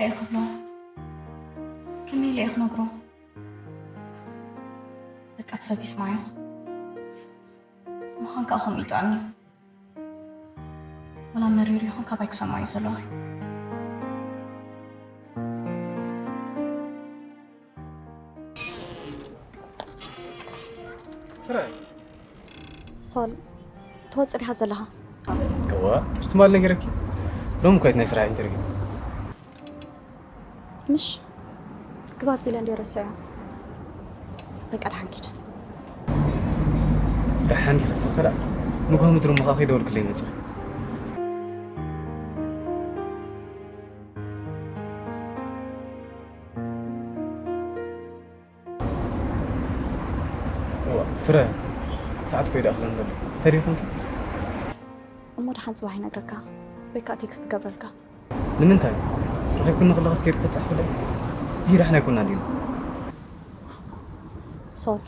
እንታይ ክብሎ? ከመይ ኢለ ክነግሮ? በቃ ብሰብ ይስማዕ። ምዃን ከዓ ከምኡ ይጥዕም እዩ። ወላ መሪር ይኹን ካባይ ክሰምዖ እዩ ዘለዎ። ፍረ ሶል፣ ትወፅእ ዲኻ ዘለኻ? እዋ፣ ትማል ነጊረኪ። ሎም እኮ ናይ ስራሕ ኢንተርቪው። ምሽ ግባብ ቢለ እንዲ ረሰዮ። በቃ ደሓን ኪድ። ደሓን ዲኺ ስኽላ? ንግሆ ምድሪ ምዃ ከይደወልክለይ መፅእ። እዋ፣ ፍረ፣ ሰዓት ኮይዳ ኣኽለን ዘሎ። ተሪኹምኪ? እሞ ደሓን ፅባሕ ይነግረካ ወይ ከዓ ቴክስት ትገብረልካ። ንምንታይ? ረኺብኩኒ ከለኽስ ከይድኪ ክትፅሕፍለይ? ይህ ደሓን ኣይኮና ድዩ? ሶል፣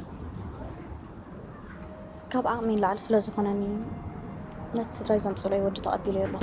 ካብ ዓቕሚ ንላዕሊ ስለ ዝኾነኒ ነቲ ስድራይ ዘምፅለይ ወዲ ተቐቢለዮ ኣለኹ።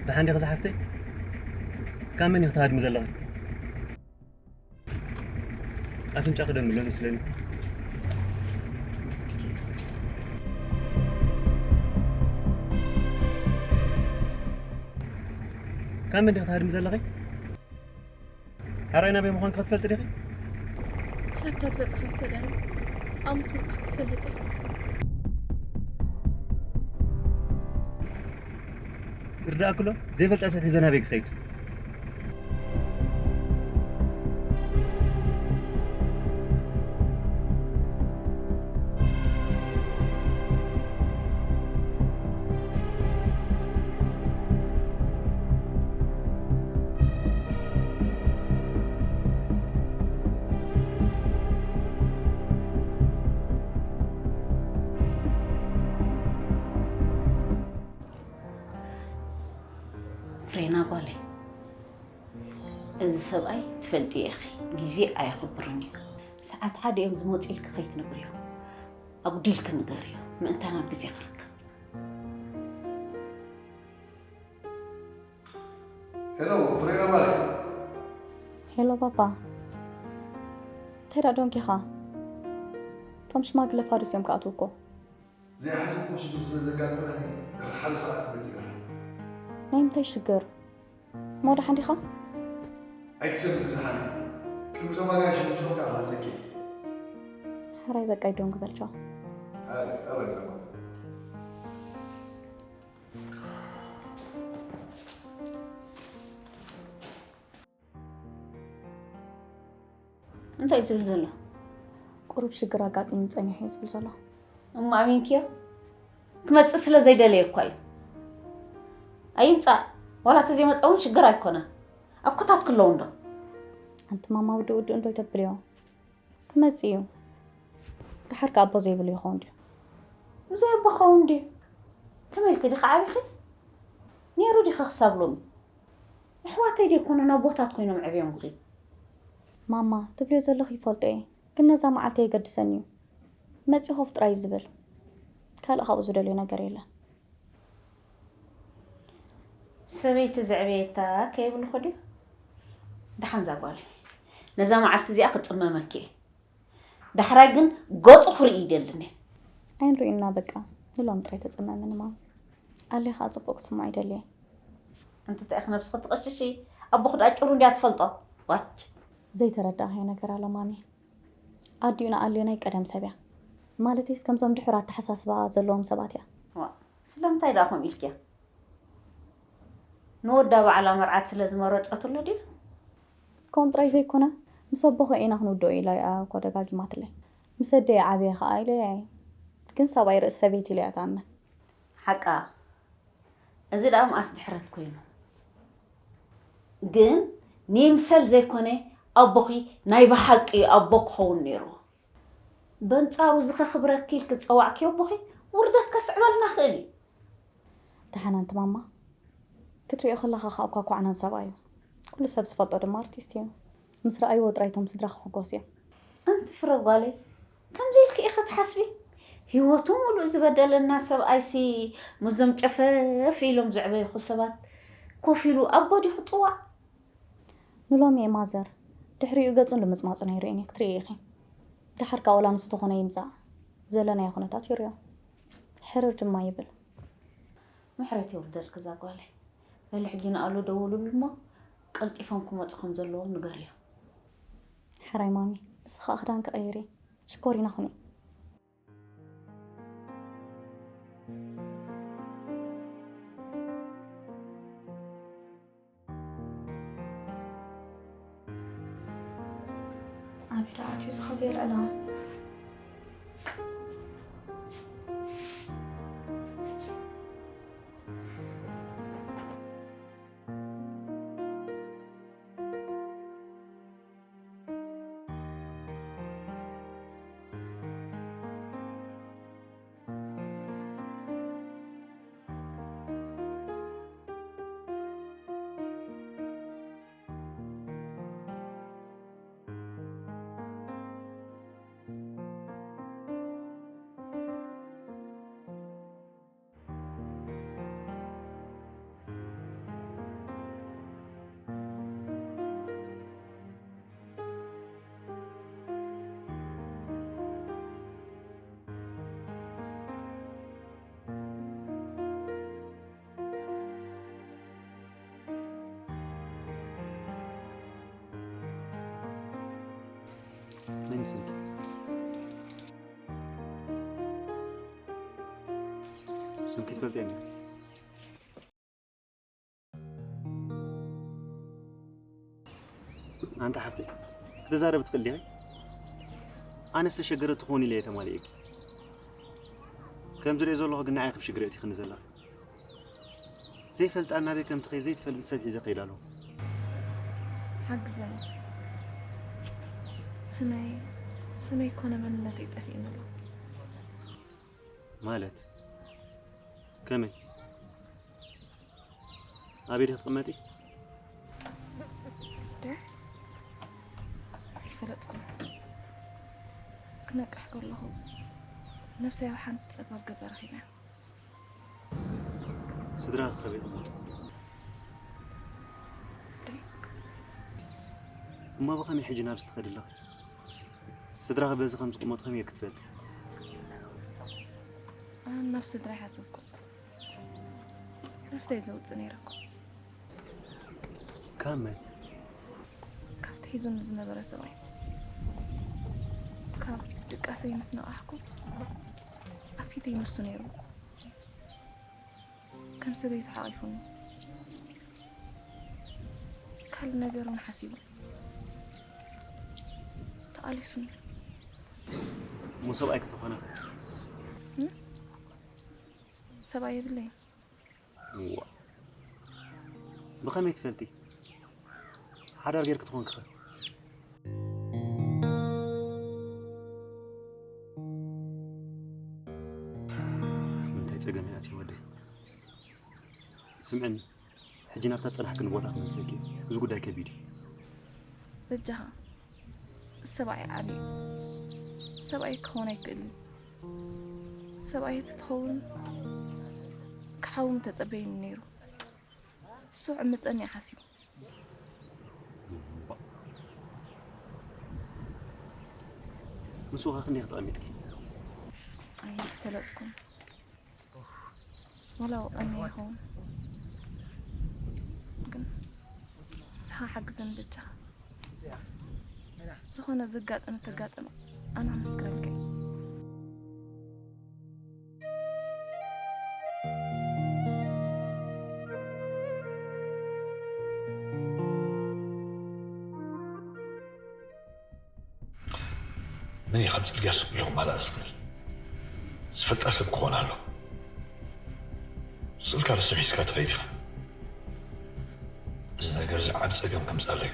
ደሓን ዲኺ ዝሓፍተይ? ካብ መን ኢኺ ትሃድሚ ዘለኺ? ኣፍንጫኺ ደም ኣሎ መስለኒ። ካብ መን ዲኺ ትሃድሚ ዘለኺ? ሓራይ ናበይ ምዃንኪ ክትፈልጢ ዲኺ? ክሳብ እታ ትበፅሕ ወሰደኒ። ኣብ ምስ በፃሕኩ ክፈልጥ እየ። ይርዳእክሎ ዘይፈልጣ ሰብ ሒዞ ናበይ ክኸይድ? ፍሬና ጓለይ፣ እዚ ሰብኣይ ትፈልጥዮ ኢኺ፣ ግዜ ኣየኽብርን እዩ። ሰዓት ሓደ እዮም ዝመፁ ኢልኪ ከይትነግርዮ፣ ኣጉዲልኪ ንገርዮ፣ ምእንታን ኣብ ግዜ ክርከብ። ሄሎ፣ ፍሬና ጓለይ። ሄሎ ባባ፣ እንታይ ደኣ ደንጊኻ? እቶም ሽማግለ ፋዱስ እዮም ክኣትዉ እኮ። ዘይሓሰብኩዎ ሽግር ስለ ዘጋጠመኒ ድሕሪ ሓደ ሰዓት ክመጽእ ኢኻ። ናይ ምንታይ ሽግር? እሞ ደሓን ዲኻ? ኣይትሰምዕ ደሓን። ቅድሚ እቶም ኣጋይሽ ምምጽኦም ከኣ ክመጸኪ እየ። ሕራይ በቃ ይደንጉ በል ቻው። ኣረ፣ ኣረ፣ ኣረ። እንታይ እዩ ዝብል ዘሎ? ቁሩብ ሽግር ኣጋጢሙ ጸኒሑ እዩ ዝብል ዘሎ። እሞ ኣሚንክዮ? ክመጽእ ስለ ዘይደለየ እኳ እዩ። ኣይምጻእ፣ ዋላ ተዘይመጸ እውን ሽግር ኣይኮነን። ኣኮታት ክለዉ እንዶ። ኣንቲ ማማ ውድእ ውድእ እንዶ ይተብልዮ። ክመጽእ እዩ። ድሓር ከኣ ኣቦ ዘይብሉ ይኸውን ድዩ? ብዘይ ኣቦ ኸውን ድዩ? ከመይ ኢልኪ ዲኺ ዓቢኺ? ነይሩ ዲኺ ክሳብ ሎሚ? ኣሕዋተይ ደይኮኑን ኣቦታት ኮይኖም ዕብዮምኺ። ማማ፣ ትብልዮ ዘለኺ ይፈልጦ እየ። ግን ነዛ መዓልቲ የገድሰኒ እዩ። መፂ ኮፍ ጥራይ ዝብል። ካልእ ካብኡ ዝደልዮ ነገር የለን። ሰበይቲ ዘዕበየታ ከይብልኹ ድዩ? ደሓን ዛጓለይ፣ ነዛ መዓልቲ እዚኣ ክፅመመኪ እየ። ዳሕራይ ግን ገፁ ክርኢ ይደልን እየ። ኣይንርእና በቃ፣ ንሎም ጥራይ ተፀመመኒ ማም። ኣሌ ከዓ ፅቡቅ ክስማዕ ይደሊ እየ። እንተተእኽ ነብስኺ ትቐሽሺ፣ ኣቦኹ ደኣ ጭሩ እንድያ ትፈልጦ። ዋች። ዘይተረዳእኻዮ ነገር ኣሎ ማሚ። ኣዲኡ ንኣሌ ናይ ቀደም ሰብ እያ። ማለተይስ ከምዞም ድሑር ኣተሓሳስባ ዘለዎም ሰባት እያ። ዋ፣ ስለምንታይ ደኣ ከምኡ ኢልክያ? ንወዳ ባዕላ መርዓት ስለ ዝመረጸትሉ ድዩ? ከምኡ ጥራይ ዘይኮነ፣ ምስ ኣቦኹ ኢና ክንውድኦ ኢላ እያ እኮ ደጋጊማትለይ። ምስ ኣደይ ዓብየ ከኣ ኢለያ እየ። ግን ሰብኣይ ርእሲ ሰበይቲ ኢለ እያ ትኣምን። ሓቃ፣ እዚ ደኣ መኣስ ድሕረት ኮይኑ። ግን ንይምሰል ዘይኮነ ኣቦኺ ናይ ብሓቂ ኣቦ ክኸውን ነይርዎ። በንጻሩ እዚ ከኽብረኪ ኢልኪ ዝጸዋዕክዮ ኣቦኺ ውርደት ከስዕበልና ክእል እዩ። ደሓን ኣንቲ ማማ፣ ክትሪኦ ከለኻ ከኣ እኳ ኳዕናን ሰብኣይ እዩ። ኩሉ ሰብ ዝፈልጦ ድማ ኣርቲስት እዩ። ምስ ረኣይዎ ጥራይ እቶም ስድራ ክሕጎሱ እዮም። ኣንቲ ፍረ ጓለይ፣ ከምዚ ኢልኪ ኢኺ ትሓስቢ? ህይወቱ ሙሉእ ዝበደለና ሰብኣይሲ ምስዞም ጨፈፍ ኢሎም ዘዕበይኹ ሰባት ኮፍ ኢሉ ኣቦ ድዩ ክጽዋዕ? ንሎሚ እየ ማዘር ድሕሪኡ ገጹን ልምጽማጹን ኣይርእን እየ ክትርኢ ኢኺ። ደሓር ከኣ ወላ ንሱ ተኾነ ይምጻእ ዘለናዮ ኩነታት ይርእዮ። ሕርር ድማ ይብል። ምሕረት የውርደልኪ እዛ ጓለይ። በሊ ሕጂ ንኣሉ ደውልሉ እሞ ቀልጢፎም ክመጹ ከም ዘለዎም ንገርዮ። ሕራይ ማሚ፣ ንስኺ ከኣ ክዳንኪ ቀይሪ። ሽኮሪና ኩኒ። ኣበይ ደኣ ኣትዩ እዚ ኸዚ የልዕላ? መን እዩ ስምኪ? ስምኪ ትፈልጥዮ እንዲኺ? ኣንቲ ሓፍተይ፣ ክትዛረቢ ትኽእሊ ዲኺ? ኣነ ዝተሸገረት ትኾኒ ኢለ እየ ተማሊኤኪ። ከም ዝሪኦ ዘለኹ ግን ንዓይ ከም ሽግር እቲኽኒ ዘለኺ። ዘይፈልጣ ናበይ ከም ትኸይድ ዘይትፈልጥ ሰብ ሒዘ ከይድ ኣለኹ። ሓግዘኒ። ስመይ ስመይ ኮነ መንነተይ ጠፊእኒ ኣሎ። ማለት ከመይ? ኣበይ ዲኺ ትቕመጢ? ኣይፈለጥኩ። ክነቅሕ ከለኹ ነብሰይ ኣብ ሓንቲ ጸባብ ገዛ ረኺበያ። ስድራኺ ከበይ ይቕመጡ? እሞ ብኸመይ ሕጂ ናብዚ ትኸዲ ኣለኺ? ስድራኺ በዚ ከም ዝቕመጡ ከመይ ጌርኪ ትፈልጢ? ኣነ ናብ ስድራይ ሓሰብኩ። ነብሰይ ዘውጽእ ነይረ እኮ። ካብ መን? ካብቲ ሒዙኒ ዝነበረ ሰብኣይ። ካብ ድቃሰይ ምስ ነቓሕኩ ኣብ ፊተይ ንሱ ነይሩ። ከም ሰበይቱ ሓቒፉኒ። ካልእ ነገር እውን ሓሲቡ። ተቓሊሱኒ። እሞ ሰብኣይኪ ተኾነ ኸ? ሰብኣይ የብለይን። እዋ። ብኸመይ ትፈልጢ? ሓዳር ጌርኪ ትኾንኪ ኸ? እንታይ ጸገም እያ ኣትዩ ወደይ? ስምዕኒ፣ ሕጂ ናብታ ጸናሕክኒ ቦታ ክመልሰኪ። እዚ ጉዳይ ከቢድ እዩ። በጃኻ ሰብኣይ ዓብዩ ሰብኣይ ክኸውን ኣይክእልን። ሰብኣይ ተትኸውን ክሓውን ተጸበይኒ ነይሩ። ንሱ ዕምፀኒ ሓሲቡ። ንሱ ኸ ክንደይ ተቐሚጥኪ? ኣይፈለጥኩም። ወላ ውቐኒ ይኸውን ግን ንስኻ ሓግዘን በጃኻ። ዝኾነ ዘጋጠመ ተጋጠመ ኣነ ክምስክረልካ እየ። መን እዩ ካብ ጽርግያ ስቕ ኢሉ ክማላእ ዝኽእል? ዝፈልጣ ሰብ ክኾን ኣሎ። ስቕ ኢልካ ዶ ሰብ ሒዝካ ትኸይድ ኢኻ? እዚ ነገር እዚ ዓቢ ጸገም ከምጽኣለይ።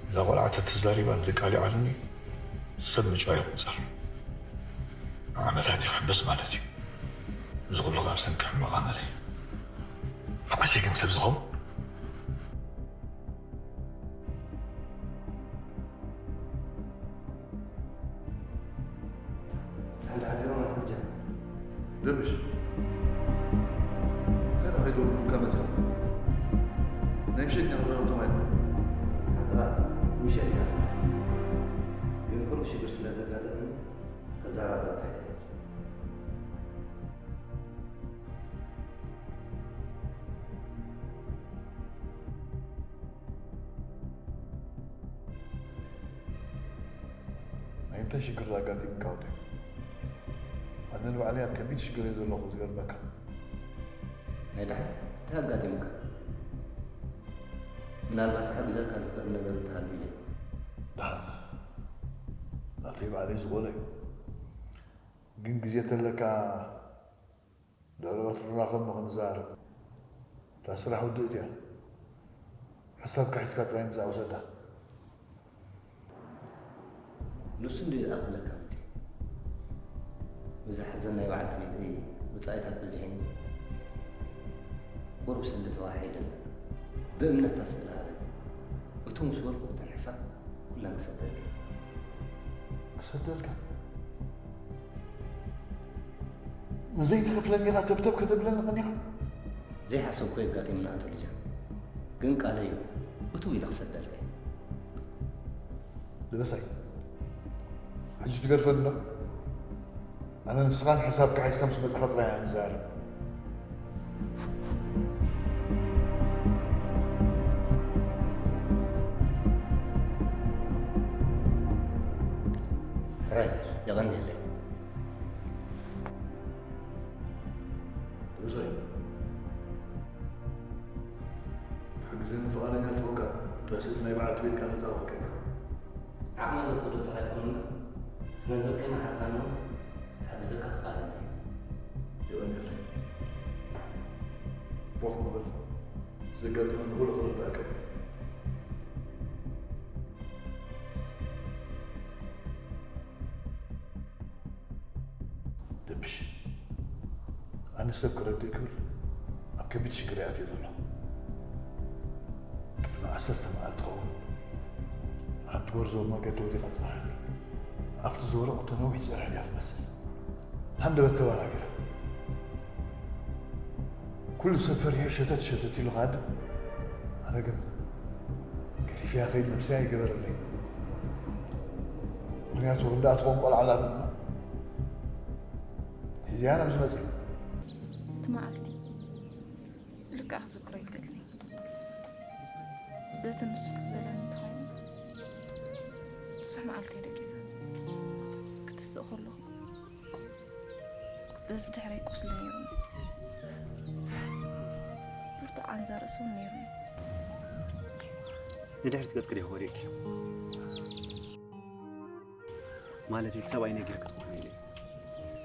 እዛ ቆልዓ ተተዛሪባ ንደቃ ኣልዓልኒ ሰብ ምጭዋ ይቑጸር። ንዓመታት ይኽሕበስ ማለት እዩ። እዚ ኩሉ ካብ ሰንኪ ሕማቕ ኣመለይ። መዓስ እየ ግን ሰብ ዝኸውን? ሓንቲ ሓዲሩ ማለት ምጀ ደብሽ እንታይ ዳኺ ዶ ቡካ መጽኻ ናይ ምሸት ኢና ክረኸብ ተባሂልና ሓታ ምሸት ኢና ግን ኩሉ ሽግር ስለ ዘጋጠመኒ ክዛራበካ ናይ እንታይ ሽግር ኣጋጢምካ ወደይ? ኣነ ንባዕለይ ኣብ ከቢድ ሽግር እየ ዘለኹ ዝገርመካ። ናይ ደሓር እንታይ ኣጋጢሙካ? ምናልባት ክሕግዘካ ዝኽእል ነገር እንተሃልዩ ኢለ። ደሓን ናተይ ባዕለይ ዝኾነ እዩ። ግን ግዜ ተለካ ደረባት ንራኸብ ሞ ክንዛረብ። እታ ስራሕ ውድእቲ እያ። ሓሳብካ ሒዝካ ጥራይ ምዛ ውሰዳ። ንሱ እንድዩ ደኣ ክብለካ መጺእ። ብዝሓዘን ናይ በዓልቲ ቤተይ ወጻኢታት በዚሐኒ። ቁሩብ ስእሊ ተወሃሂደና። ብእምነት እታ ስእሊ ሃበኒ። እቱ ምስ በልኩ እተን ሕሳብ ኩለን ክሰደልካ። ክሰደልካ? ንዘይትኸፍለኒ ኢኻ ተብተብ ከተብለኒ ቀኒኻ? ዘይሓሰብኩ የጋጢሙኒ ኣቶ ልጃን። ግን ቃለይ እዩ። እትው ኢለ ክሰደልካ እየ። ልበሳይ። ሕጂ ትገርፈኒ ዶ? ኣነ ንስኻን ሕሳብካ ሒዝካ ምስ መጻኻ ጥራይ እያ ንዛረብ። ሕራይ በል፣ የቐንየለይ። ርዛይ ትሕግዘኒ ፍቓደኛ ተኾንካ እታ ስእሊ ናይ በዓልቲ ቤትካ ነጻ ክወሃበካ። ዓቕመ ዘፍቅዶ ጥራይ ኣይኮነን እምበር፣ እቲ ገንዘብ ከይመሓርካኒ እውን ክሕግዘካ ፍቓደኛ እየ። የቐንየለይ። ቦፍ ምበል። ዘጋጠመኒ ኩሉ ክርድኣካ እየ። ደብሽ፣ ኣነ ሰብ ክረድእ ክብል ኣብ ከቢድ ሽግር እየ ኣትየ ዘለኹ። ቅድሚ ዓሰርተ መዓልቲ ክኸውን ኣብቲ ጎርዞ መገዲ ወዲቓ ጸሓኒ ኣብቲ ዝወረቐቶ ነዊሕ ጽርሕት እያ ትመስል። ሃንደበት ተባራቢራ። ኩሉ ሰብ ፈሪሑ ሸተት ሸተት ኢሉ ክሃድም፣ ኣነ ግን ገዲፈያ ከይድ ነብሰይ ኣይገበረለይ። ምኽንያቱ ክንዳኣ ትኾን ቆልዓ ኣላትና ሒዘያ ናብ ዝመጽእ። እቲ መዓልቲ ልክዕ ክዝክሮ ይክእልኒ። በቲ ንሱ ዝበለኒ እንተኾይኑ ብዙሕ መዓልቲ እየ ደቂሰ ክትስእ ከለኹ በዚ ድሕረይ ቁስሊ ነይሩኒ። ብርቱዕ ቃንዛ ርእሲ እውን ነይሩኒ። ንድሕሪት ክትቅድሒ ወዲእኪ ማለት እቲ ሰብኣይ ነጊርኪ ትኾኒ ኢለ።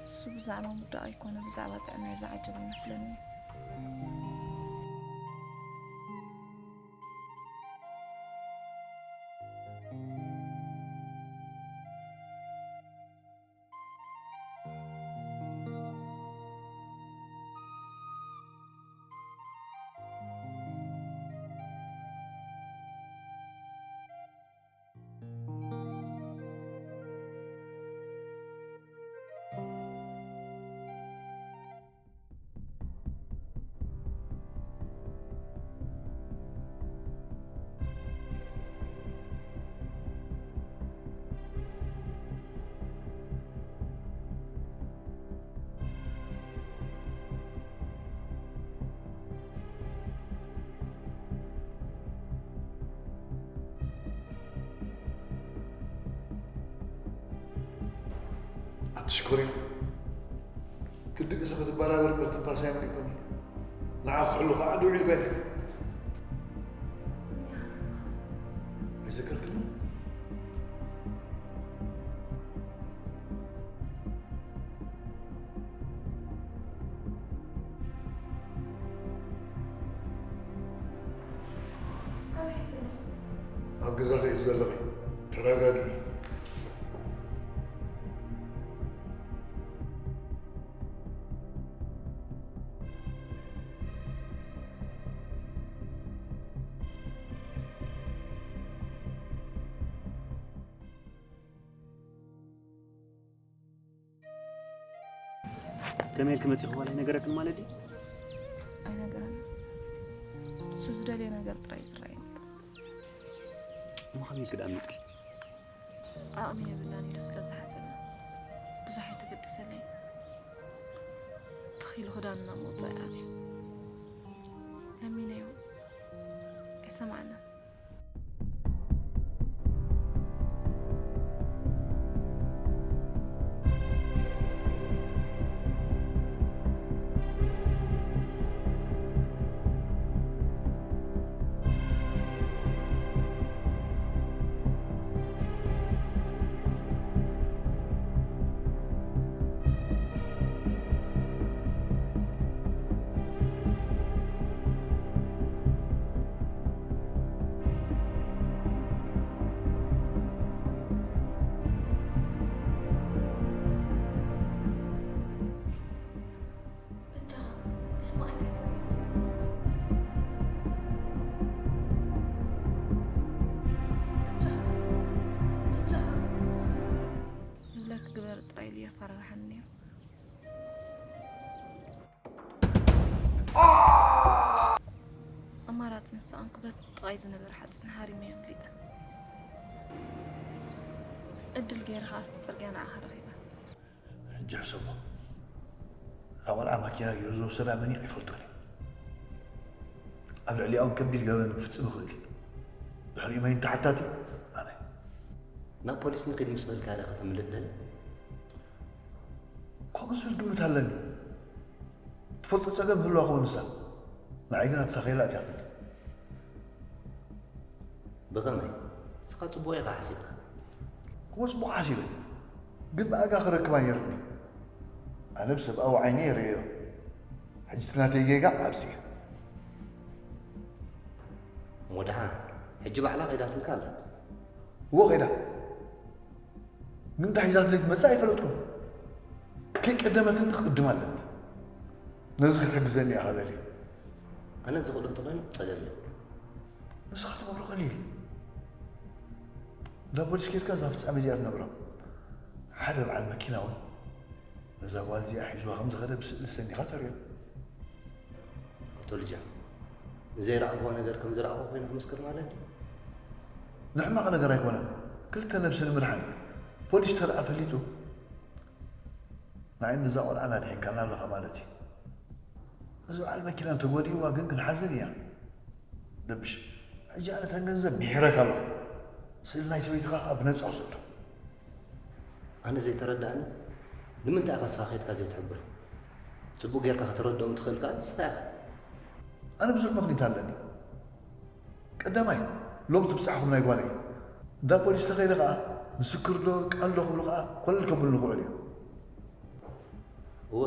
እሱ ብዛዕባ ሙዳእ ኣይኮነ ብዛዕባ ጥዕናይ ዝዓጀቦ ይመስለኒ። ትሽኮሪና ክትድቅሲ ክትበራበር ምርትንፋስ ኣይመሊእኩኒ። ንዓ ክሕሉ ከዓ ድውዒ ኮይነ። ኣይዘከርክኒ? ኣብ ገዛኺ ኢኺ ዘለኺ። ተረጋግኢ። ከመይ ኢልኪ መጺኺ ዋላ ኣይነገረክን ማለት ድዩ? ኣይነገረን። እሱ ዝደልዮ ነገር ጥራይ እዩ ዝረኣየኒ። እሞ ከመይ ኢልኪ ደኣ ኣሚጥኪ? ዓቕሚ የብላን ኢሉ ስለ ዝሓሰበ ብዙሕ ኣይተገደሰለይን። ትኽ ኢሉ ክዳኑ ናብ ምውጻእ ኣትዩ። ለሚነዮ ኣይሰምዓናን። ዝብለኪ ግበር ጥራይ ኢሉ የፈራርሓኒ ነይሩ። ኣማራጺ ምስ ሰኣንኩ በቲ ጥቓይ ዝነበረ ሓጺን ሃሪመዮ ኣምሊጠ። ዕድል ገይረ ከኣ ኣብቲ ጽርግያ ንዓኻ ረኺበ። ሕጂ ሕሰቦ። እታ ቆልዓ ማኪና ገይሩ ዝወሰዳ መን እዩ ኣይፈልጦን እየ። ኣብ ልዕሊኣ እውን ከቢድ ገበን ክፍጽም ይኽእል እዩ። ድሕሪኡ መን ተሓታቲ? ኣነ። ናብ ፖሊስ ንኺድ ምስ በልካ ኢኻ ከተምልጥ ደልያ? ከምኡ ዝብል ግምት ኣለኒ። ትፈልጦ ጸገም ህልዋ ክውን ንሳ። ንዓይ ግን ኣብታ ኸይላ እትያትኒ። ብኸመይ? ንስኻ ጽቡቕ ኢኻ ሓሲብካ። እወ ጽቡቕ ሓሲበ። ግን ብኣጋ ክረክባ ነይርኒ። ኣነ ብሰብኣዊ ዓይነ ይርእዮ። ሕጂ እቲ ናተይ ጌጋ ኣብዚ እዩ። እሞ ደሓን፣ ሕጂ ባዕላ ከይዳትልካ ኣላ። እወ ከይዳ። ግን እንታይ ሒዛትለይ ትመጽእ ኣይፈለጥኩን። ከይቀደመትኒ ክቕድም ኣለኒ። ነዚ ክትሕግዘኒ ኢኻ ደልየ። ኣነ ዝኽእሎ እንተኾይኑ ጸገም የብሉን። ንስኻ ትገብሮ ቀሊል እዩ። እንዳ ፖሊስ ኬድካ እዛ ፍጻሜ እዚኣ ትነግሮም። ሓደ በዓል መኪና እውን ነዛ ጓል እዚኣ ሒዝዋ ከም ዝኸደ ብስእሊ ሰኒኻ ተርእዮ። ኣቶ ልጃ፣ ንዘይረኣኽዎ ነገር ከም ዝረኣኽዎ ኮይኑ ክምስክር ማለት ድዩ? ንሕማቕ ነገር ኣይኮነን። ክልተ ነብሲ ንምድሓን ፖሊስ ተደኣ ፈሊጡ፣ ንዓይ ነዛ ቆልዓ ኣድሒንካና ኣለኻ ማለት እዩ። እዚ በዓል መኪና እንተጎዲእዋ ግን ክንሓዝን ኢና። ደብሽ፣ ሕጂ ኣነ እተን ገንዘብ ሚሒረካ ኣለኹ። ስእሊ ናይ ሰበይትኻ ከኣ ብነጻ ውሰዶ። ኣነ ዘይተረድኣኒ፣ ንምንታይ ኢኻ ንስኻ ኬድካ ዘይትሕብሮ? ጽቡቕ ጌርካ ከተረድኦም ትኽእል ከኣ ንስኻ ኢኻ። ኣነ ብዙሕ ምኽኒት ኣለኒ። ቀዳማይ፣ ሎም ትብጻሕኹም ናይ ጓለይ። እንዳ ፖሊስ ተኸይደ ከኣ፣ ምስክር ዶ፣ ቃል ዶ ክብሉ ከኣ፣ ኮለል ከብሉኒ ይኽእሉ እዮም። እወ፣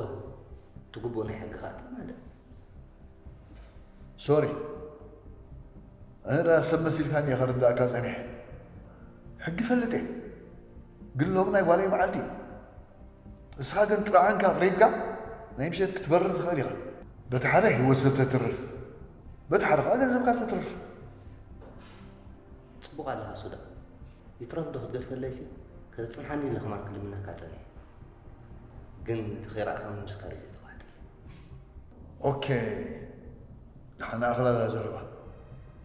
እቲ ግቡእ ናይ ሕጊ ከኣ ተማልእ። ሶሪ። ኣነ ደኣ ሰብ መሲልካኒ እየ ከረድኣካ ጸኒሐ። ሕጊ እፈልጥ እየ። ግን ሎሚ ናይ ጓለይ መዓልቲ እዩ። እስኻ ግን ጥርዓንካ ኣቕሪብካ ናይ ምሸት ክትበርር ትኽእል ኢኻ። በቲ ሓደ ህይወት ሰብ ተትርፍ፣ በቲ ሓደ ከኣ ገንዘብካ ተትርፍ። ጽቡቕ ኣለኻ ሱዳን። ይትረፍ ዶ ክትገድፈለይሲ፣ ከተጽንሓኒ ኢለ ከማን ክልምነካ ጸኒሐ። ግን እቲ ከይረኣኻ ምምስካር እዩ ዘይተዋሕጠለይ። ኦኬ፣ ደሓን ኣኽላ እዛ ዘረባ።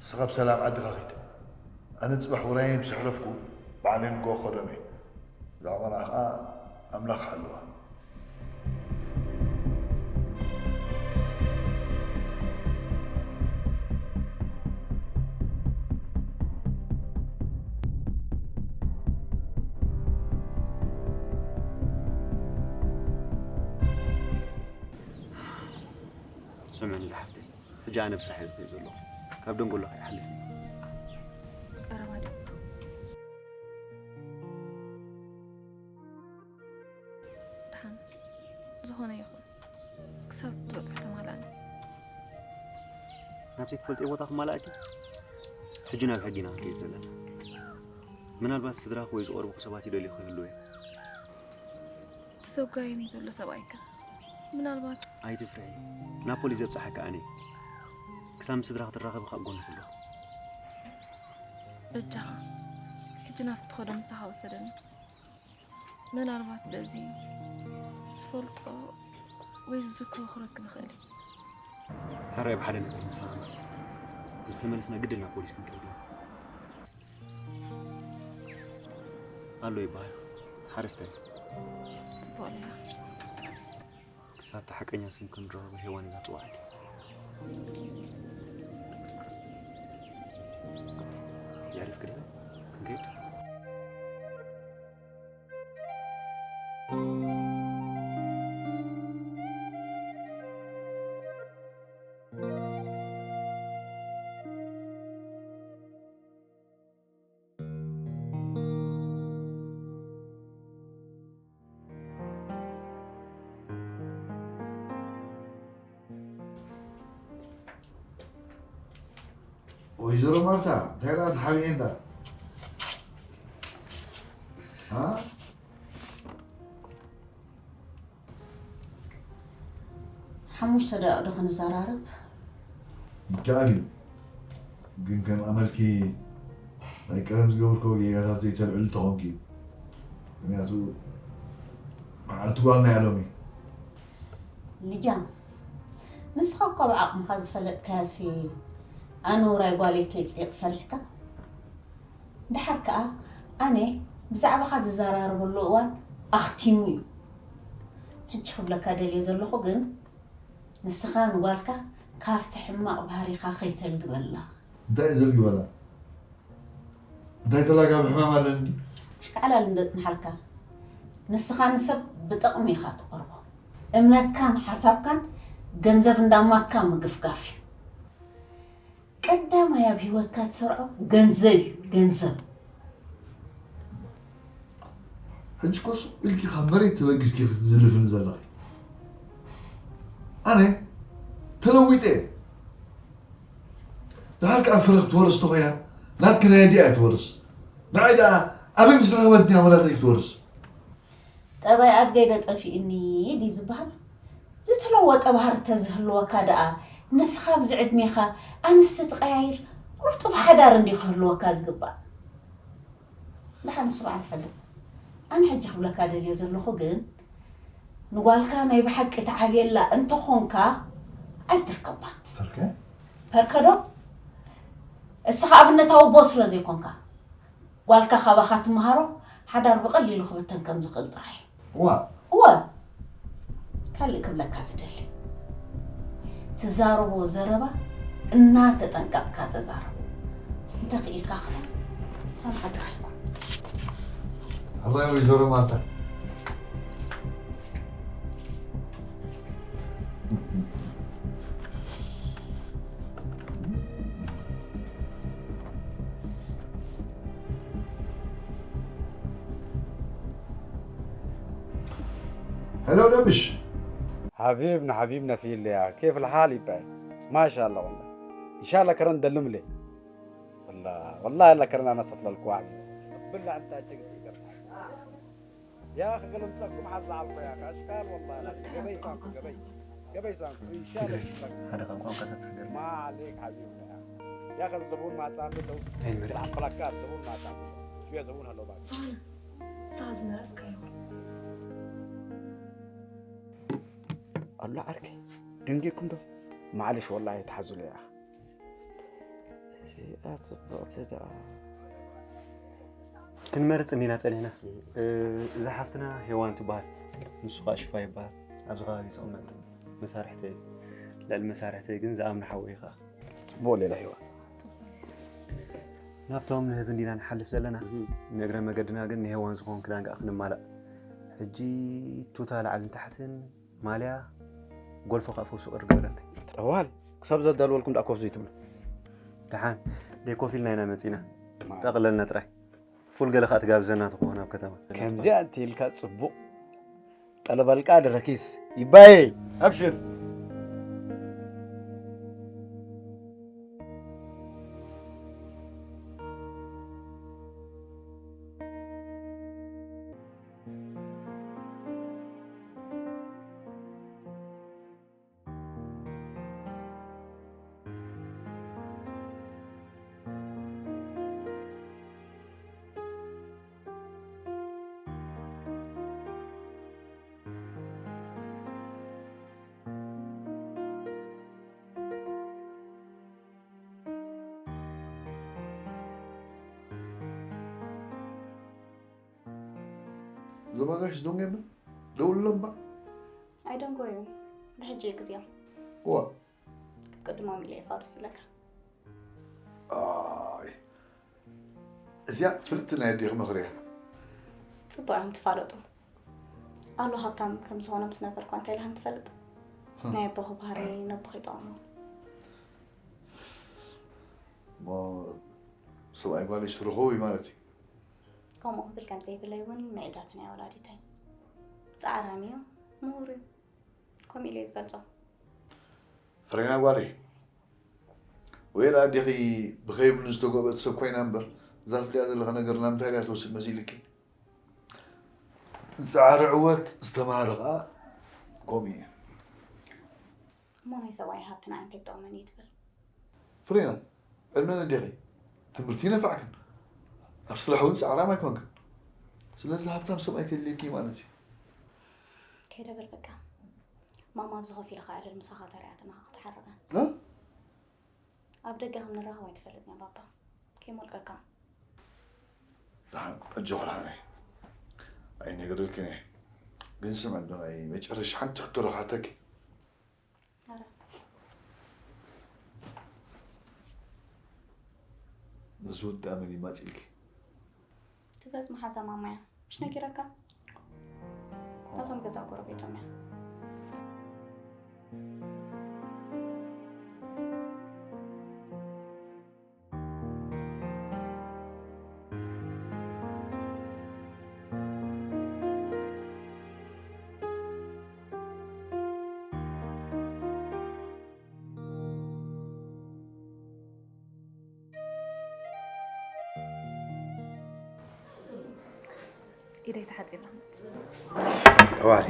ንስኻ ብሰላም ዓድኻ ኺድ። ኣነ ጽባሕ ውራየይ ምስ ኣሕለፍኩ ባዕለይ ንግሆ ክኸዶም እየ። እዛ ቆልዓ ኸኣ ኣምላኽ ሓልዋ። ስምዕኒ ዝሓፍተይ፣ ሕጂ ኣነ ብስራሕ እየ ዝኸይድ ዘለኹ። ካብ ደንጎሎ ከይሓልፍ። ቀረባ ድዩ? ደሓን ዝኾነ ይኹን ክሳብ ትበፅሑ ተማላእኒ። ናብ ዘይትፈልጥዮ ቦታ ክማላእኪ? ሕጂ ናብ ሕጊ ኢና ክንከይድ ዘለና። ምናልባት ስድራኺ ወይ ዝቐርቡኺ ሰባት ይደልዩኺ ይህልዉ እዮም። እቲ ዘጓየኒ ዘሎ ሰብኣይካ ምናልባት ኣይትፍርሒ፣ ናብ ፖሊስ ዘብፅሓካ ኣነ እየ። ክሳብ ምስ ስድራኺ ትራኸቢ ካብ ጎንኺ ኣለኹ። በጃኻ ሕጂ ናብቲ ትኸዶ ምሳኻ ውሰደኒ። ምናልባት በዚ ዝፈልጦ ወይ ዝዝክሮ ክረክብ ይኽእል እዩ። ሕራይ ብሓደ ነገር ንስኻ ምስ ተመለስና ግድን ናብ ፖሊስ ክንከይድ ኢና። ኣሎ ይበሃል ሓረስታይ። ፅቡቕ ሌላ ክሳብ እቲ ሓቀኛ ስም ክንረኸቦ ሄዋን ኢላ ትፅዋዕኪ። የዕሪፍኪ ዶ? ክንከይድ? ወይዘሮ ማርታ እንታይ ደኣ ተሓቢኤ እንዳ ሓሙሽተ ደቂቕ ዶ ክንዘራረብ? ይከኣል እዩ፣ ግን ከም ኣመልኪ ናይ ቀደም ዝገበርክዎ ጌጋታት ዘይተልዕሉ ተኾንኪ እዩ። ምክንያቱ መዓልቲ ጓልና እያ ሎሚ። ልጃም፣ ንስኻ እኳ ብዓቕምኻ ዝፈለጥካያሲ ኣነ ውራይ ጓለይ ከይፅይቕ ፈሪሕካ? ደሓር ከኣ ኣነ ብዛዕባኻ ዝዘራረበሉ እዋን ኣኽቲሙ እዩ። ሕጂ ክብለካ ደልየ ዘለኹ ግን ንስኻ ንጓልካ ካብቲ ሕማቕ ባህሪኻ ከይተልግበላ። እንታይ እዩ ዘልግበላ? እንታይ ተላጋቢ ሕማም ኣለኒ? ኣሽካዕላል እንዶ ጽንሓልካ ንስኻ ንሰብ ብጠቕሚ ኢኻ ትቐርቦ። እምነትካን ሓሳብካን ገንዘብ እንዳማትካ ምግፍጋፍ እዩ። ቀዳማይ ኣብ ህይወትካ ትሰርዖ ገንዘብ እዩ፣ ገንዘብ። ሕጂ ኮ ሱቕ ኢልኪ ካብ መሬት ተበጊስኪ ክትዝልፍኒ ዘለኺ። ኣነ ተለዊጠ እየ። ድሓር ከኣ ፍረ ክትወርስ ተኾይና ናትኪ ናይ ኣዲኣ እያ ትወርስ። ንዓይ ደኣ ኣበይ ምስ ረኸበትኒ እያ መላተይ ክትወርስ? ጠባይ ኣድገይ ዶ ጠፊእኒ ድዩ ዝበሃል? ዝተለወጠ ባህሪ ተዝህልወካ ደኣ ንስኻ ኣብዚ ዕድሜኻ ኣንስቲ ትቐያይር ቁርጡብ ሓዳር እንድዩ ክህልወካ ዝግባእ። ደሓን ንሱ በዓል ፈልጥ። ኣነ ሕጂ ክብለካ ደልዮ ዘለኹ ግን ንጓልካ ናይ ብሓቂ ተዓልየላ እንተኾንካ ኣይትርከባ። ፐርከ? ፐርከ ዶ? እስኻ ኣብነታዊ ኣቦ ስለ ዘይኮንካ ጓልካ ካባኻ ትመሃሮ ሓዳር ብቐሊሉ ክብተን ከም ዝኽእል ጥራይ እዩ። እዋ እወ ካልእ ክብለካ ዝደሊ ትዛረቦ ዘረባ እናተጠንቀቕካ ተዛረቦ እንተኽኢልካ ኸዓ ሰምዓ ጥራይ ኩን። ኣባይ ወይዘሮ ማርታ هلو دبش حبيبنا حبيبنا في اللي كيف الحال يبقى؟ ما شاء الله والله. ان شاء الله كرن دلم لي. والله والله الا كرن انا صف للكوع. بالله انت اجيك. يا اخي قالوا مسكم حظ على يا اخي اشكال والله. قبي سانكو قبي قبي سانكو ان شاء الله. ما عليك حبيبنا. يا اخي الزبون ما سامي لو بلاكات زبون ما سامي. شويه زبون هلو بعد. ንስኻ ዝመረፅካዮ። ኣላ ዓርከይ ደንጌኩም ዶ? ማዕልሽ ወላሂ ተሓዙለ እያ። እዚኣ ጽብቕቲ ደኣ። ክንመርጽ እንዲና ጸኒሕና። እዛ ሓፍትና ሄዋን ትበሃል፣ ንሱ ኸኣ ሽፋ ይበሃል። ኣብዚ ከባቢ ዝቕመጥ መሳርሕተይ፣ ልዕሊ መሳርሕተይ ግን ዝኣምኖ ሓወይ ኸኣ። ጽቡቕ ሌላ ሄዋን። ናብቶም ንህብ እንዲና ንሓልፍ ዘለና። ንእግረ መገድና ግን ንሄዋን ዝኸውን ክዳን ከኣ ክንማላእ። ሕጂ ቱታ ላዕልን ታሕትን ማልያ ጎልፎ ከኣ ፈውሱ ቅር ግበረኒ። ጠዋል ክሳብ ዘዳልወልኩም ደኣ ኮፍ ዘይትብሉ። ደሓን ደይ ኮፍ ኢልና ኢና መጺና። ጠቕለልና ጥራይ። ፉል ገለ ከኣ ትጋብዘና ትኸውን ኣብ ከተማ። ከምዚኣ እንተኢልካ ጽቡቕ። ጠለበልቃ ድረኪስ ይባየ። ኣብሽር። ዞባጋሽ ዶንጌ ምን ደውሎም ባ ኣይደንጎዩ። ብሕጂ እዩ ግዜኦም። እዋ ቅድሞም ኢለ ይፋርስ ኣለካ። ኣይ እዚኣ ፍልጥቲ ናይ ኣዴኺ ምኽሪ እያ። ጽቡቕ እዮም ትፋለጡ። ኣሉ ሃብታም ከም ዝኾኖም ስነገርኳ እንታይ ኢልሃም ትፈልጥ? ናይ ኣቦኺ ባህሪ ነቦኺ ይጠቕሞ። እሞ ሰብኣይ ጓለይ ስርኹ እዩ ማለት እዩ። ከምኡ ክብል ከም ዘይብለይ እውን መዒዳትን እያ ወላዲተይ። ጻዕራም እዩ፣ ምሁር እዩ። ከምኡ ኢለ እየ ዝገልጾ። ፍሬና ጓለይ፣ ወይ ደኣ ኣዴኺ ብኸይብሉ ዝተጎበጥ ሰብ ኮይና እምበር፣ እዛ ትብልያ ዘለኻ ነገር ናብ እንታይ ድያ ትወስድ መሲልኪ? ዝጸዓረ ዕወት ዝተማሃረ ኸኣ ከምኡ እዩ። እሞ ናይ ሰብኣይ ሃብቲ ንዓይ እንታይ ክጠቕመኒ እዩ ትብል? ፍሬና፣ ዕድመ ነዴኺ ትምህርቲ ይነፍዓክን፣ ኣብ ስራሕ እውን ጻዕራም ኣይኮንክን። ስለዚ ሃብታም ሰብኣይ ከድልየኪ እዩ ማለት እዩ። ከይደ በል በቃ። ማማ ኣብዚ ኮፍ ኢለ ከዕልል ምሳኻ ተሪኣትና ክትሓርቐ። እ? ኣብ ደገ ከም ንራኸብ ኣይትፈልጥን እያ ባባ። ከይሞልቀካ። ደሓን ኣጆኺ ደሓን እየ። ኣይነግረልክን እየ። ግን ስምዒ እንዶ ናይ መጨረሻ ሓንቲ ሕቶ ዶ ክሓተኪ? ኣረ። ነዚ ወዲ ኣመን ይማጽ ኢልኪ? ትብረጽ መሓዛ ማማ እያ። ምሽ ነጊረካ? ናቶም ገዛ ጎረቤቶም እያ። ኢደይ ተሓጺባ። ጠዋሪ።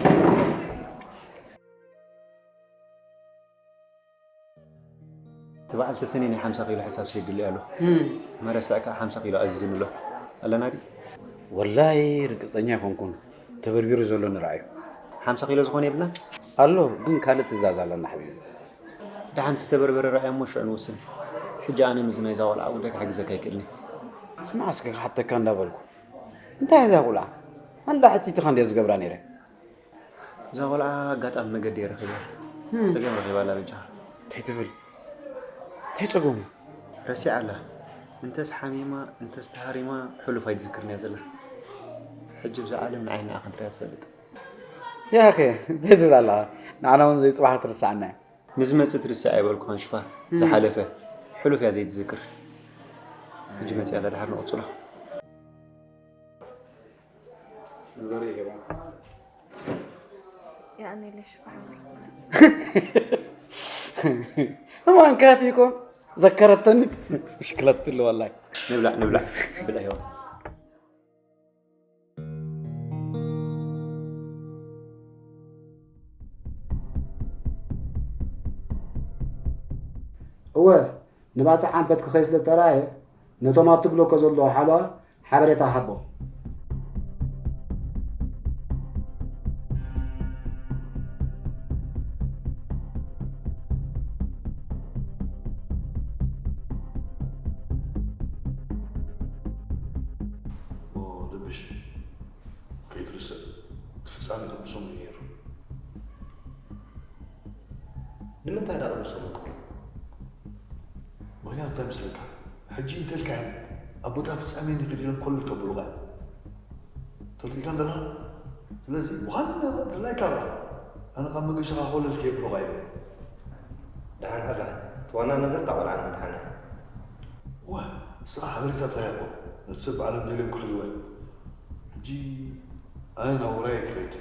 እቲ በዓል ተሰኒ ናይ ሓምሳ ኪሎ ሕሳብ ሰይድሉ ኣሎ። መረስዕ ከዓ ሓምሳ ኪሎ ኣዚዝኒ ኣሎ። ኣለና ድዩ? ወላሂ ርግጸኛ ኣይኮንኩን። ተበርቢሩ ዘሎ ንርኣዮ። ሓምሳ ኪሎ ዝኾነ የብልናን? ኣሎ፣ ግን ካልእ ትእዛዝ ኣለና ሓቢቢ። ደሓን ዝተበርበረ ረኣዮ እሞ ሽዑ ንውስን። ሕጂ ኣነ ምስዚ ናይዛ ቆልዓ ጉዳይ ክሕግዘካ ኣይክእልን እየ። ስማዕ እስከ ክሓተካ እንዳበልኩ። እንታይ እያ እዛ ቆልዓ? ኣንዳ ሕጽይትኻ እንድየ ዝገብራ ነይረ። እዛ ቆልዓ ኣጋጣሚ መገዲ እየ ረኺበያ። እም። ጸገም ረኺባ ኣላ በጃኻ። እንታይ ትብል? እንታይ ጸገሙ? ረሲዓ ኣላ። እንተስ ሓሚማ፣ እንተስ ተሃሪማ፣ ሕሉፍ ኣይትዝክርን እያ ዘላ። ሕጂ ብዛ ዓለም ንዓይ ንዓ ክንትሪያ ትፈልጥ። ያኸ፣ እንታይ ትብል ኣለኻ? ንዓና እውን ዘይጽባሕ ትርስዓና እያ። ንዝመጽእ ትርስዕ ኣይበልኩኻን ሽፋ። እም። ዝሓለፈ፣ ሕሉፍ እያ ዘይትዝክር። ሕጂ መጺኣ ኣላ፣ ደሓር ንቕጽሎ። የቐንየለይ ሽፋ ሓወይ። እማን ካቲኮ ዘከረተኒ። ሽክለትሉ ወላሂ። ንብላዕ፣ ንብላዕ፣ ብላዕ ሄዋን። እወ፣ ንባጽዕ ኣንፈት ክኸይ ስለ ዝተራእየ፣ ነቶም ኣብቲ ብሎኮ ዘለዉ ሓለዋ ሓበሬታ ሃቦም። ኦ፣ ድብሽ፣ ከይትርስዕ፣ እቲ ፍጻሜ ቅድሚ ሰሙን እዩ ነይሩ። ንምንታይ ደኣ ቅድሚ ሰሙን ቅሩብ? ምኽንያቱ እንታይ መስለካ? ሕጂ እንተልካዮም፣ ኣብ ቦታ ፍጻሜ ንኺድ ኢሎም ኮለል ከብሉኻ እዮም። ተረዲእካ እንተለኻ? ስለዚ፣ ብኻልእ ነገር ድላይካ ኣብርሃ። ኣነ ካብ መገሻኻ ኮለል ከየብሉኻ ኢለ። ደሓን ሓላ፣ እቲ ዋና ነገር እታ ቆልዓ ንምድሓና። ዋ፣ ንስኻ ሓበሬታ ጥራይ እኮ ነቲ ሰብ ብዓለም ደልዮም ክሕዝዎ እዮም። ሕጂ ኣነ ናብ ውራይ ክኸይድ።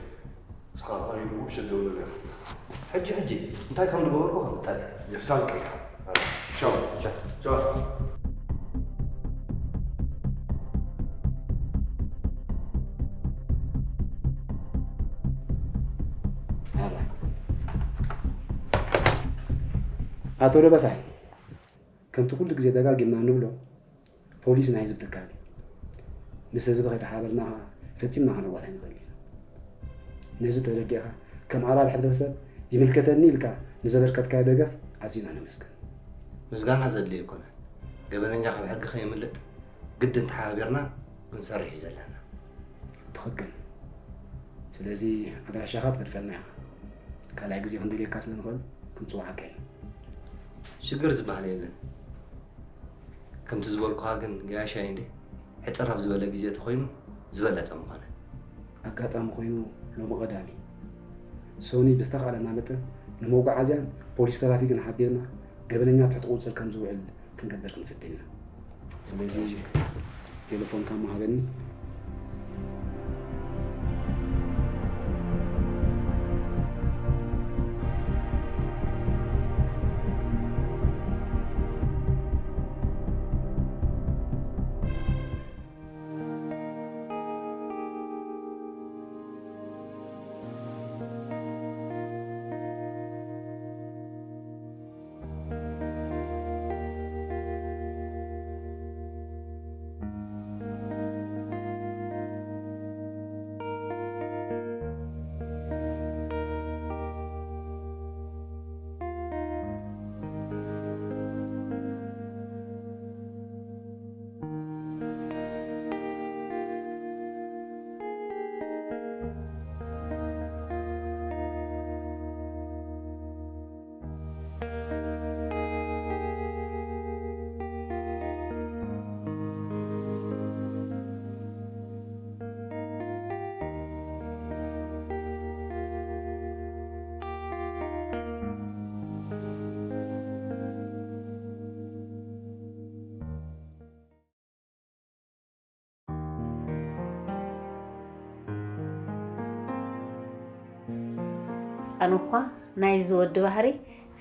ንስኻ ኸዓ ይድቡ ሸደውለሉ ኢኻ። ሕጂ ሕጂ እንታይ ከም ዝገበርኩ ክፍጠር። የሳልጠልካ። ቻው። ቻው። ቻው። ኣቶ ደበሳይ፣ ከምቲ ኩሉ ግዜ ደጋጊምና እንብሎ፣ ፖሊስ ናይ ህዝቢ ትካል እዩ። ምስ ህዝቢ ከይተሓባበርና ኸዓ ፈጺምና ከነዋጽእ ኣይንኽእልን ኢና። ነዚ ተረዲእኻ፣ ከም ኣባል ሕብረተሰብ ይምልከተኒ ኢልካ ንዘበርከትካዮ ደገፍ ኣዚና ነመስግን። ምስጋና ዘድልዮ ኣይኮነን። ገበነኛ ካብ ሕጊ ከየምልጥ ግድን ተሓባቢርና ክንሰርሕ እዩ ዘለና። ትኽክል። ስለዚ ኣድራሻኻ ትገድፈልና ኢኻ። ካልኣይ ግዜ ክንደልየካ ስለ ንኽእል ክንጽውዓካ ኢና። ሽግር ዝበሃል የለን። ከምቲ ዝበልኩኻ ግን ገያሻይ እንዴ ሕጽር ኣብ ዝበለ ግዜ ተኾይኑ ዝበለጸ ምኾነ። ኣጋጣሚ ኮይኑ ሎሚ ቀዳም እዩ። ሶኒ ብዝተኻእለና መጠን ንመጓዓዝያን ፖሊስ ትራፊክን ሓቢርና ገበነኛ ኣብ ትሕቲ ቁጽጽር ከም ዝውዕል ክንገብር ክንፍትን ኢና። ስለዚ ቴሌፎንካ እሞ ሃበኒ። ኣነ እኳ ናይዚ ወዲ ባህሪ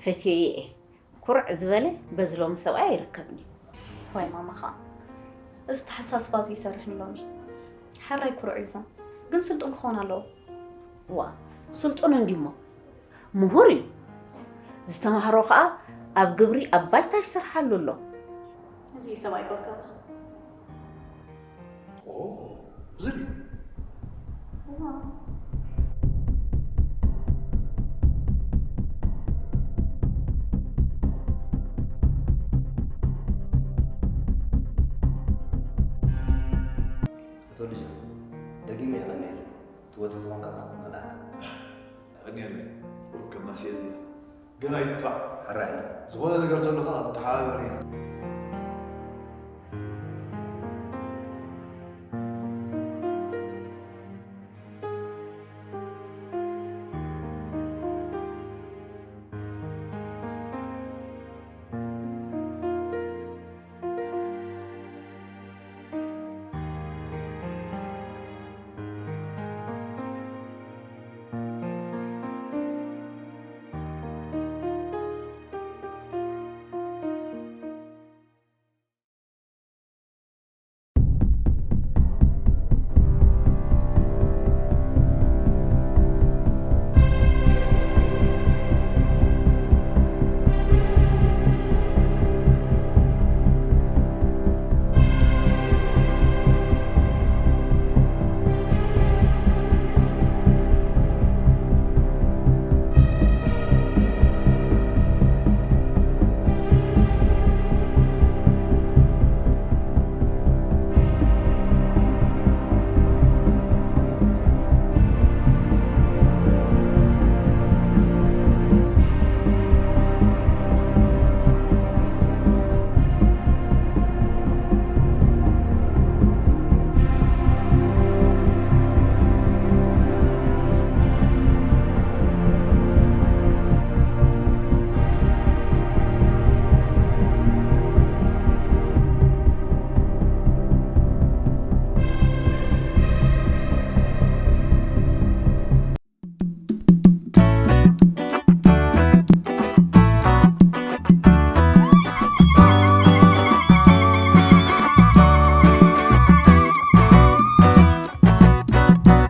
ፈትየዮ እየ። ኩርዕ ዝበለ በዚ ሎሚ ሰብኣይ ኣይርከብን እዩ። ዋይ ማማ ኸዓ እዚ ተሓሳስባ እዚ ይሰርሕን ሎሚ። ሕራይ ኩሩዕ ይኹን ግን ስልጡን ክኸውን ኣለዎ። ዋ ስልጡን እንዲሞ ምሁር እዩ። ዝተማህሮ ኸዓ ኣብ ግብሪ ኣብ ባይታ ይሰርሓሉ ኣሎ። እዚ ሰብኣይ ኮርከባ ኦ፣ እዚ ድዩ? ኣቶ ልጅ ደጊመ የቐንየለይ። ትወጽእ ተኾንካ መልኣክ። የቐንየለይ። ቁሩብ ከማስየ እዚኣ። ገና ይጥፋእ። ሕራይ ኣሎ። ዝኾነ ነገር ተሎ ኸዓ ተሓባበርና።